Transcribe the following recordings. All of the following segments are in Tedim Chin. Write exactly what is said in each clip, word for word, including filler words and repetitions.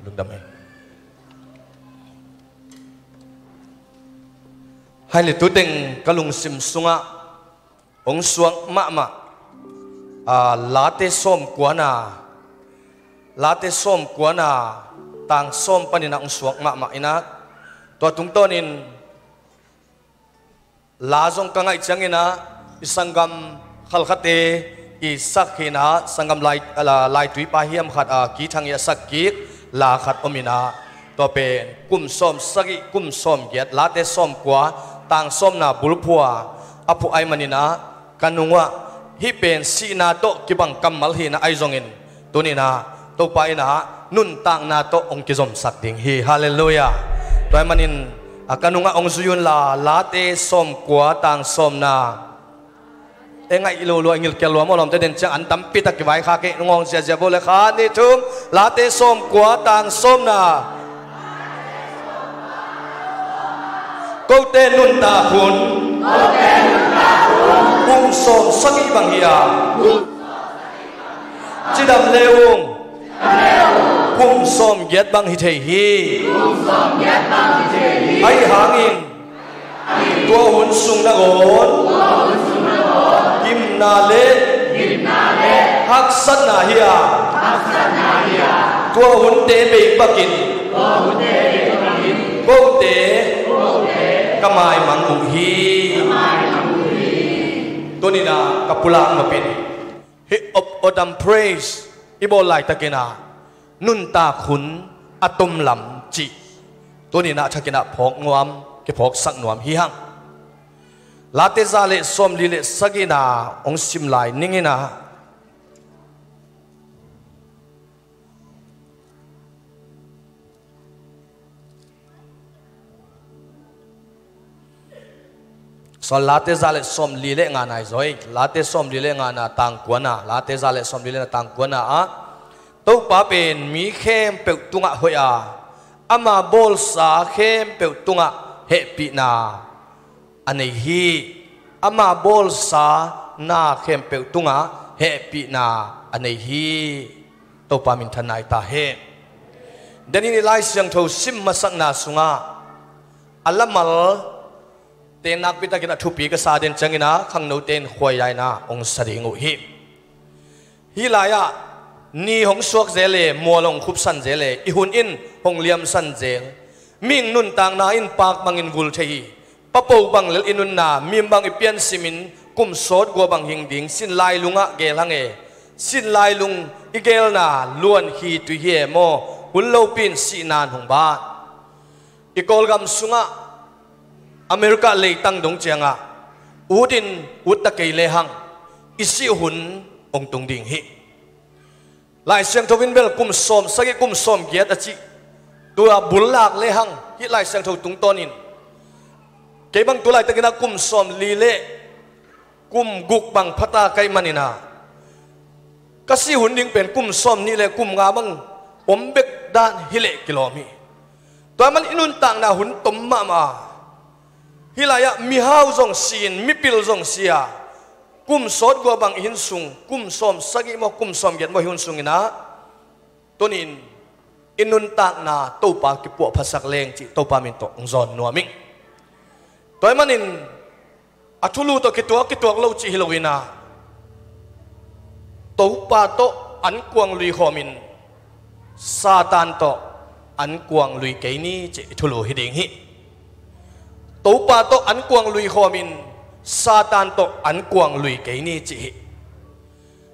Lungdam hi. Hai le, tuteng ka lungsim sungah hong suak mahmah, a, Late sawm kuana, Late sawm kuana tang sawm paninah hong suak mahmah inah, tua tungtawnin la zong ka ngaih cianginah i sanggam khalkhate i sak hinah, sanggam lai, la, laituipa hiam khat, a, kithang i a sak kik la khat om inah, tua pen kum sawm sagih, kum sawm giat, Late sawm kua tang sawmna bulphua a phuh ai maninah, ka nungah hih pen sihna tawh kibang kammal hinah ai zongin, tuninah Topa inah nuntakna tawh hong kizomsak ding hi. Halleluiah. Tua ai manin, a, ka nungah hong zui unla, Late sawm kua tang sawmna. E, ngaih lo lua, i ngilkial lua maw, lawmte den ciang an tampi tak kivai kha kei, nungawng ziazia bo le, khat, nih, thum. Late sawm kua tang sawmna. Kote nuntak hun kum sawm sagih bang hi a, cidam le ung kum sawm giat bang hi thei hi. Ahi hangin tua hun sung nangawn gimna le haksatna hi a, tua hunte bei bakin kote ka maimang uh hi. Tuninah ka pulak nopin hih Of Autumn Praise i bawl laitakinah nuntak hun a tomlam cih tuninah thakinah phawk nuam, kiphawksak nuam hi hang. Late za le sawmli le sagihna hong sim lai ninginah, Sawl, Late za le sawmli le ngana i zawi. Late sawmli le ngana tang kuana, Late za le sawmli le ngana tang kuana ah, Topa pen mi khempeuh tungah hoih a, ama bawlsa khempeuh tungah hehpihna a nei hi. Ama bawlsa na khempeuh tungah hehpihna a nei hi. Topa minthanna hi ta hen. Denin i Lai Siangtho sim masakna sungah a lamal te nakpitakin a thupi ka sa den cianginah khangnote in khuaidaina hong sa ding uh hi. Hih lai-ah ni hong suak zel e, mual hong khupsan zel e, i hun in hong liamsan zel. Mihing nuntakna in paak bangin vul thei hi. Papo bang lel i nunna, mim bang i piansimin kum sawt gua bang hing ding, sin lailungah geel hang e. Sin lailung i geelna luan hi tui hi e maw? Hun lopi in sihna in hong bat. I Kawlgam sungah America leitang dong ciangah ut in ut ta kei lehang i sih hun hong tung ding hi. Lai Siangtho in bel kum sawm sagih, kum sawm giat a cih tua bullak lehang hih Lai Siangtho tungtawnin kei bang tu laitakinah kum sawm li le kum guk bang phata ka hih maninah ka sih hun ding pen kum sawm nih le kum nga bang om bek dan hileh kilawm hi. Tua man i nuntakna hun tom mahmah a, hih lai-ah mihau zong si-in mipil zong si a, kum sawt gua bang i hin sung, kum sawm sagih maw, kum sawm giat maw i hun sunginah tuni-in i nuntakna Topa kipuahphasak leng cih Topa min tawh hong zawn nuam ing. Tua ahih manin a thulu tawh kituak, kituak lo cih hi loinah Topa tawh an kuang lui khawmin Satan tawh an kuang lui kei ni cih i thulu hi ding hi. Topa tawh an kuang lui khawmin Satan tawh an kuang lui kei ni cih hi.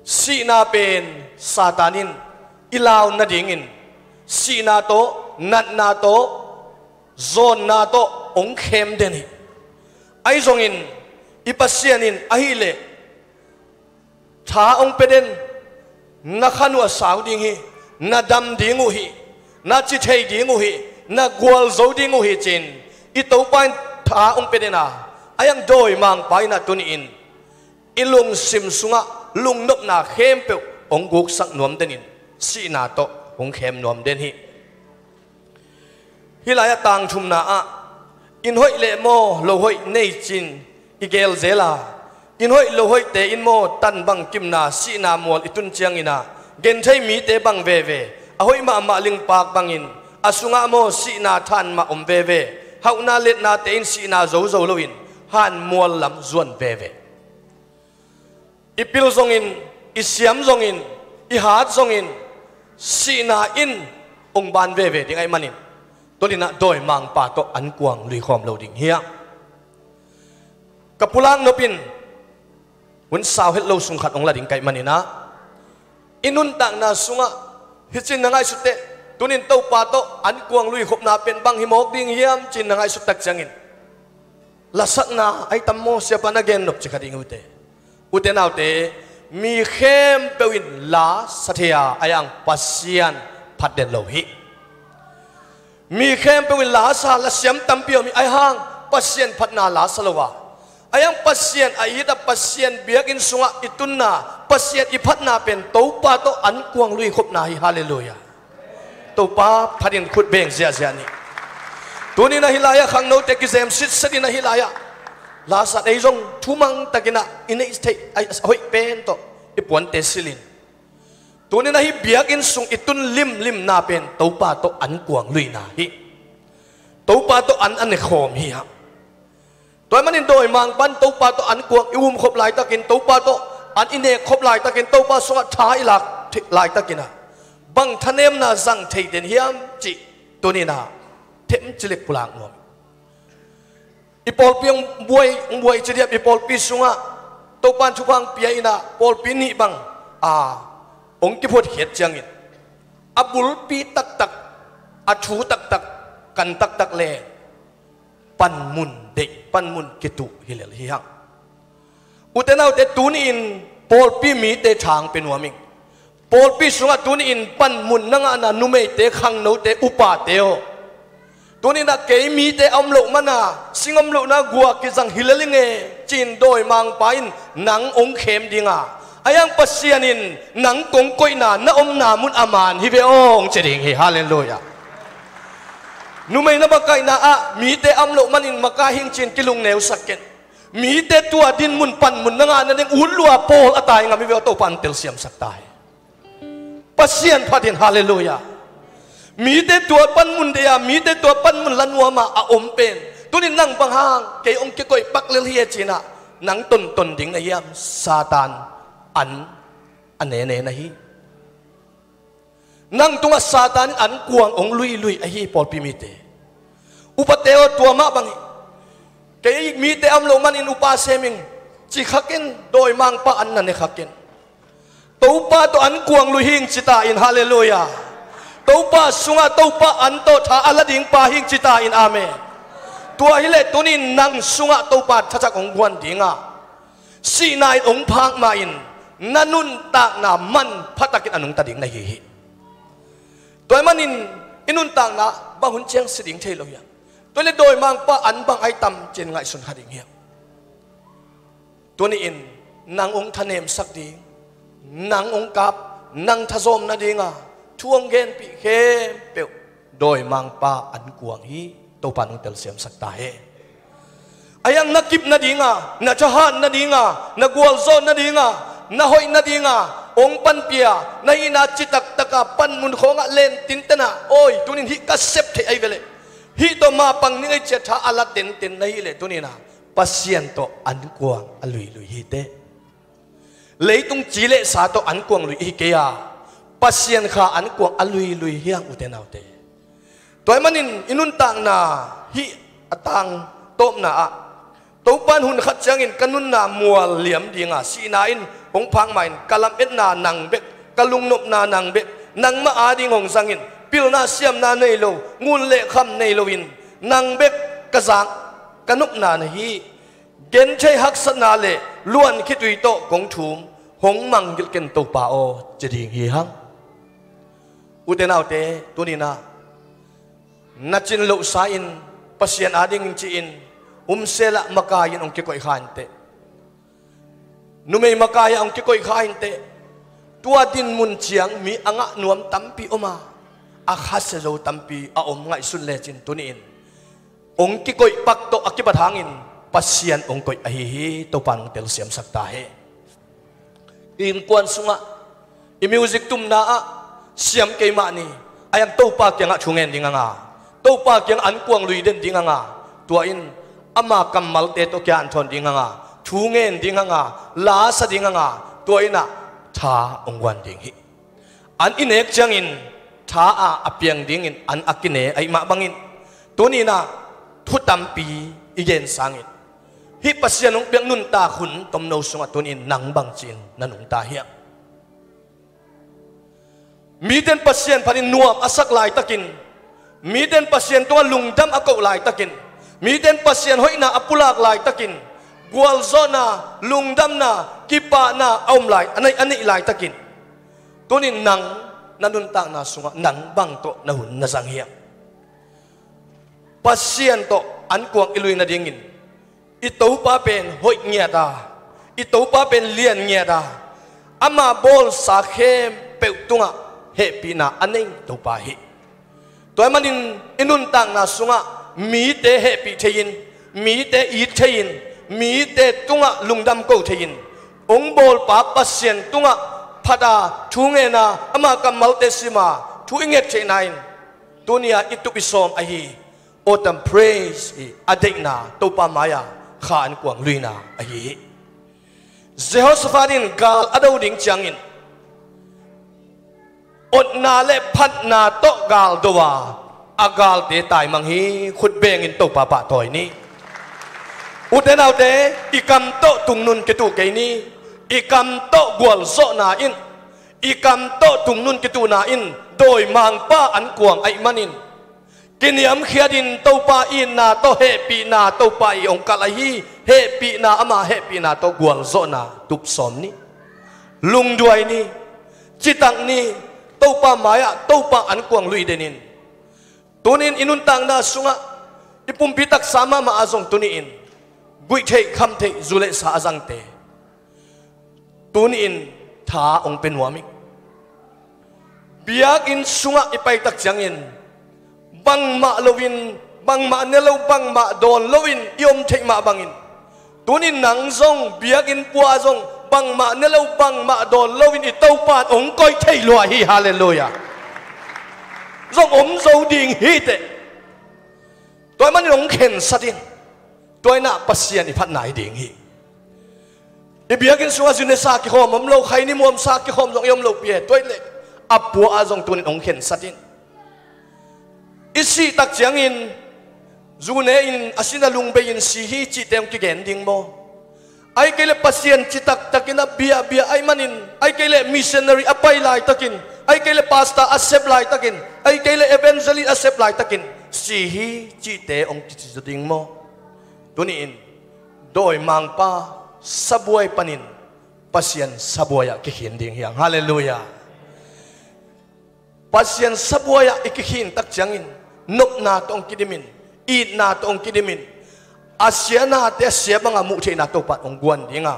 Sihna pen Satan in i lau nadingin sihna tawh, natna tawh, zawnna tawh hong khem den hi. Ahi zongin i Pasian in ahileh tha hong pia den, na khan uh a sau ding hi, na dam ding uh hi, na ci thei ding uh hi, na gualzo ding uh hi ci-in i Topa in tha hong pia den a, a hiang dawimangpa inah tuni-in i lungsim sungah lungnopna khempeuh hong guksak nuam denin sihna tawh hong khem nuam den hi. Hih lai-ah tang thumna ah in hoih leh maw lo hoih nei cin i geel zel a, in hoih lo hoihte in maw tan bang kimna sihna mual i tun cianginah genthei mite bang veve a hoih mahmah lingpaak bangin a sungah maw sihna than mah om veve. Hauhna letnate in sihna zozo loin han mual lam zuan veve. I pil zongin, i siam zongin, i hat zongin sihna in ong ban veve ding ahih manin, tuninah dawimangpa tawh ankuang luikhawm lo ding hiam? Ka pulak nopin hun sau het lo sung khat ong la ding ka hih maninah, i nuntakna sungah hicin na ngaihsut teh, tunin Topa tawh ankuang luikhopna pen bang hi mawk ding hiam ci-in na ngaihsut tak ciangin, lasakna ahi tam maw, siapa na gen nop ci kha ding ute. Ute naute, mi khempeuh in la sa thei a, ahi hang Pasian phat den lo hi. Mi khempeuh in la sa, lasiam tampi om hi, ahi hang Pasian phatna la sa lo a, ahi hang Pasian a it a, Pasian biakinn sungah i tunna, Pasian i phatna pen Topa tawh ankuang luikhopna hi. Halleluiah. Topa phatin khut beng ziahziah ni. Tunin ahi lai-ah khangnote kizem sitset in ahi lai-ah, la sa, ei zong thumang takinah i neih theih a hoih pen tawh i puante silhin, tunin ahi biakinn sung i tun limlimna pen Topa tawh ankuang luina hi. Topa tawh an a nekhawm hi hang. Tua ahih manin dawimangpa in Topa tawh ankuang i umkhop laitakin, Topa tawh an i nekkhop laitakin, Topa sungah tha i lak laitakinah, bang thanemna zang thei den hiam cih tuninah themcik lek pulak nuam. I pawlpi hong buai, hong buai ci diam, i pawlpi sungah Topa in thupha hong pia inah, pawlpi nih bang a hong kiphuatkhiat ciangin, a bulpi taktak, a thu taktak, kan taktak le panmun deih, panmun kituh hi lel hi hang. Ute naute, tuni-in pawlpi mite tha hong pia nuam ing. Pawlpi sungah tuni-in panmun na ngahna numeite, khangnote, upate aw, tuninah kei mite a om loh mana sing om lohna gua kizang hi lel ing e ci-in dawimangpa in nang hong khem ding a, ahi hang Pasian in nang kong koihna na omna mun a man hi ve aw hong ci ding hi. Halleluiah. Numei na makaihna ah mite a om loh manin makai hing ci-in kilungneusak ken. Mite tua dinmun panmun na ngah nading ut lua pawl a tai ngam hi ve aw, Topa in telsiamsak ta hi. Pasian phat in, halleluiah. Mite tua panmun deih a, mite tua panmun la nuam a a om pen, tunin nang bang hang kei hong kikoih pak lel hi e ci-inah nang tonton ding na hiam? Satan an a nene na hi. Nang tungah Satan in ankuang hong luilui ahi, pawlpi mite. Upate aw, tua mah bang hi. Kei mite a om loh manin upa sem ing ci kha ken, dawimangpa an na ne kha ken. Topa tawh ankuang lui hi ing ci ta in, halleluiah. Topa sungah Topa an tawh tha a la ding pa hi ing ci ta in, amen. Tua hileh tunin nang sungah Topa thacak hong guan ding a, sihna in hong phak ma-in na nuntakna manpha takin a nungta ding na hi hi. Tua ahih manin i nuntakna bang hun ciang si ding thei lo hiam? Tua hileh dawimangpa an bang ahi tam ci-in ngaihsun kha ding hiam? Tuni-in nang hong thanemsak ding, nang hong kap, nang thazawm nadinga thu hong genpih khempeuh dawimangpa ankuang hi. Topa in hong telsiamsak ta hen. Ahi hang na kip nadinga, na thahat nadinga, na gualzawh nadinga, na hoih nadinga hong panpih a, na hihna citak taka panmun khawngah lentinten a, oi, tunin hih ka sep theih ahi veleh, hih tawh mapang ning ei ci-a tha a la tenten na hileh, tuninah Pasian tawh ankuang a luilui hi teh. Leitung ci le sa tawh ankuang lui hi kei a, Pasian kha ankuang a luilui hi hang, ute naute. Tua ahih manin i nuntakna hih a tang tawpna ah, Topa in hun khat ciangin ka nunna mual liam dinga, sihna in hong phak ma-in ka lametna nang bek, ka lungnopna nang bek, nangmah ading hong zangin, pilna siamna nei lo, ngun le kham nei loin nang bek ka zak, ka nopna na hi. Genthei haksatna le luan khitui tawh kong thum, hong mangngilh ken Topa aw, ci ding hi hang. Ute naute, tuninah na cin lohsa in, Pasian adingin ci-in, umselah makai in hong kikoih kha inteh. Numei makai ah hong kikoih kha inteh. Tua dinmun ciang mi a ngah nuam tampi om a, a khasia zo tampi a om, ngaihsun lecin tuni-in hong kikoih pak tawh a kibat hangin Pasian hong koih ahi hi. Topa in hong telsiamsak ta hen. I innkuan sungah, i music tumna ah, siam kei mah ni. Ahi hang Topa kiangah thu ngen ding hang a, Topa kiangah ankuang lui den ding hang a, tua in ama kammalte tawh kia an thawn ding hang a, thu ngen ding hang a, la sa ding hang a, tua in ah tha hong guan ding hi. An i nek ciangin tha a a piang dingin an a kine ahih mah bangin, tuni in ah thu tampi i gen sangin, hih Pasian hong piak nuntak hun tomno sungah tuni in nang bangci in na nungta hiam? Mite in Pasian phatin nuam a sak laitakin, mite in Pasian tungah lungdam a koh laitakin, mite in Pasian hoihna a pulak laitakin, gualzawhna, lungdamna, kipahna a om lai, a neih, a neih laitakin, tuni in nang na nuntakna sungah nang bang tawh na hun na zang hiam? Pasian tawh ankuang i lui nadingin, i Topa pen hoih ngiat a, i Topa pen lian ngiat a, ama bawlsa khempeuh tungah hehpihna a nei Topa hi. Tua ahih manin i nuntakna sungah mite hehpih thei-in, mite it thei-in, mite tungah lungdam ko thei-in, hong bawlpa Pasian tungah phat a, thu ngen a, ama kammalte sim a, thu i nget theihna in, tuni a i tup i sawm ahi autumn praise hi. A deihna Topa mai-a kha ankuang luina ahi hi. Jehoshaphat in gal a do ding ciangin, otna le phatna tawh gal do a, a galte taimang hi. Khut bengin Topa pahtawi ni. Ute naute, i kam tawh tungnun kituh kei ni. I kam tawh gualzawhna in, i kam tawh tungnun kituhna in dawimangpa ankuang ahih manin, kiniamkhiatin Topa itna tawh hehpihna Topa i hong kalh ahi. Hehpihna, ama hehpihna tawh gualzawhna tup sawm ni. Lungduai ni. Citak ni. Topa mai-ah Topa ankuang lui den in. Tuni in i nuntakna sungah, i pumpi taksa mahmah ah zong tuni in guih theih kham theih zu le sa a zangte, tuni in tha hong pia nuam ing. Biakinn sungah i paitak ciangin, bangmah loin, bangmah ne lo, bangmah dawn loin i om theih mah bangin, tuni in nang zong, biakinn pua zong, bangmah ne lo, bangmah dawn loin i Topa in hong koih thei lua hi. Halleluiah. Zong om zo ding hi teh. Tua ahih manin hong khensat in. Tua in ah Pasian i phatna hi ding hi. I biakinn sungah zu ne sa kikhawm om lo, khaini muam sa kikhawm zong i om lo pi e. Tua ahih leh a pua ah zong tuni in hong khensat in. I sih tak ciangin zu ne in, a sin a lung bei in si hi cihte hong kigen ding maw? Ahih kei leh Pasian citak takin a bia, bia ahih manin, ahih kei leh missionary a pai laitakin, ahih kei leh pastor a sep laitakin, ahih kei leh evangelist a sep laitakin si hi cihte hong kici zaw ding maw? Tuni in dawimangpa sabuai panin Pasian sabuai ah kikhin ding hi hang. Halleluiah. Pasian sabuai ah i kikhin tak ciangin nopna tawh hong kidimin, itna tawh hong kidimin, a sia nate a sia banga muh theihna Topa in hong guan ding a,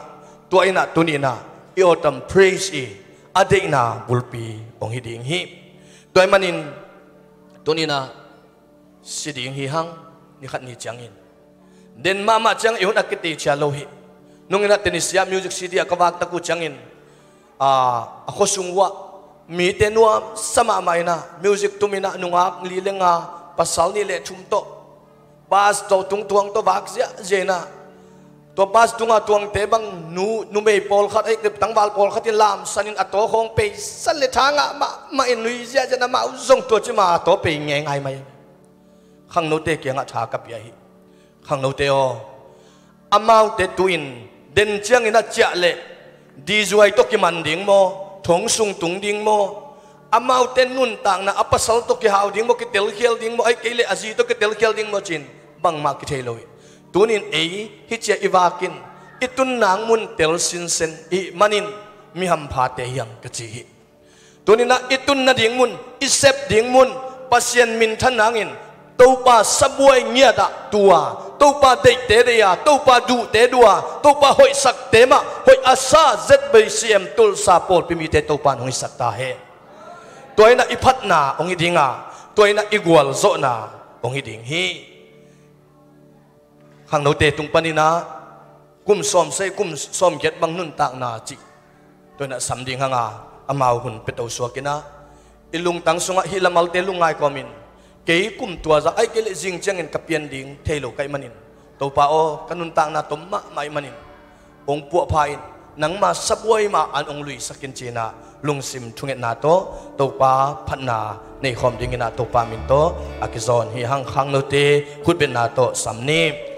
tua in ah tuni in ah i autumn praise i a deihna bulpi hong hi ding hi. Tua ahih manin tuni in ah si ding hi hang, ni khat ni ciangin. Den mahmah ciang i hun a kiteicia lo hi. Nung in ah Tennessee ah music C D a ka vak tak uh ciangin, a, a khuasung uh ah mite nuamsa mahmah in ah music tum in ah nungak li le nga, pasal nih le thum tawh bus tawh tungtuang tawh vak ziahziah in ah, tua bus tunga tuangte bang nu, numei pawlkhat, ei, tangval pawlkhat in lamsan in a tawkhawng peisan le tha ngah mahmah in nui ziahziah in amau zong tua ci ma a taw pei ngeingai mai. Khangnote kiangah tha ka pia hi. Khangnote aw, amaute tu-in den ciangin a ciah leh dizuai tawh kiman ding maw, thong sung tung ding maw, amaute nuntakna a pasal tawh kihau ding maw, kitelkhial ding maw, ahih kei leh a zi tawh kitelkhial ding maw ci-in bangmah kithei lo hi. Tuni in ei hih ci-a i vakin i tun nang mun tel sinsen i hih manin mi hamphate hi hang ka ci hi. Tuni in ah i tun nading mun, i sep ding mun, Pasian minthan nangin Topa sabuai ngiat ah tu a, Topa deihte deih a, Topa duhte duh a, Topa hoihsakte mah hoih a sa Z B C M Tulsa pawlpi mite Topa in hong hisak ta hen. Tua in ah i phatna hong hi ding a, tua in ah i gualzawhna hong hi ding hi. Khangnote tung panin ah kum sawm sei, kum sawm giat bang nuntakna cih tua in ah sam ding hang a, amau hun pia to suak in ah, i lungtang sungah hih lamalte lungngai kawmin, kei kum tua zah aih kei leh zing ciangin ka pian ding thei lo ka hih manin, Topa aw, ka nuntakna tom mahmah ahih manin hong puahpha in, nangma sabuai mah an hong luisak in ci-in ah lungsim thungetna tawh Topa phatna neikhawm dingin ah Topa min tawh a kizawn hi hang. Khangnote khutbetna tawh sam ni.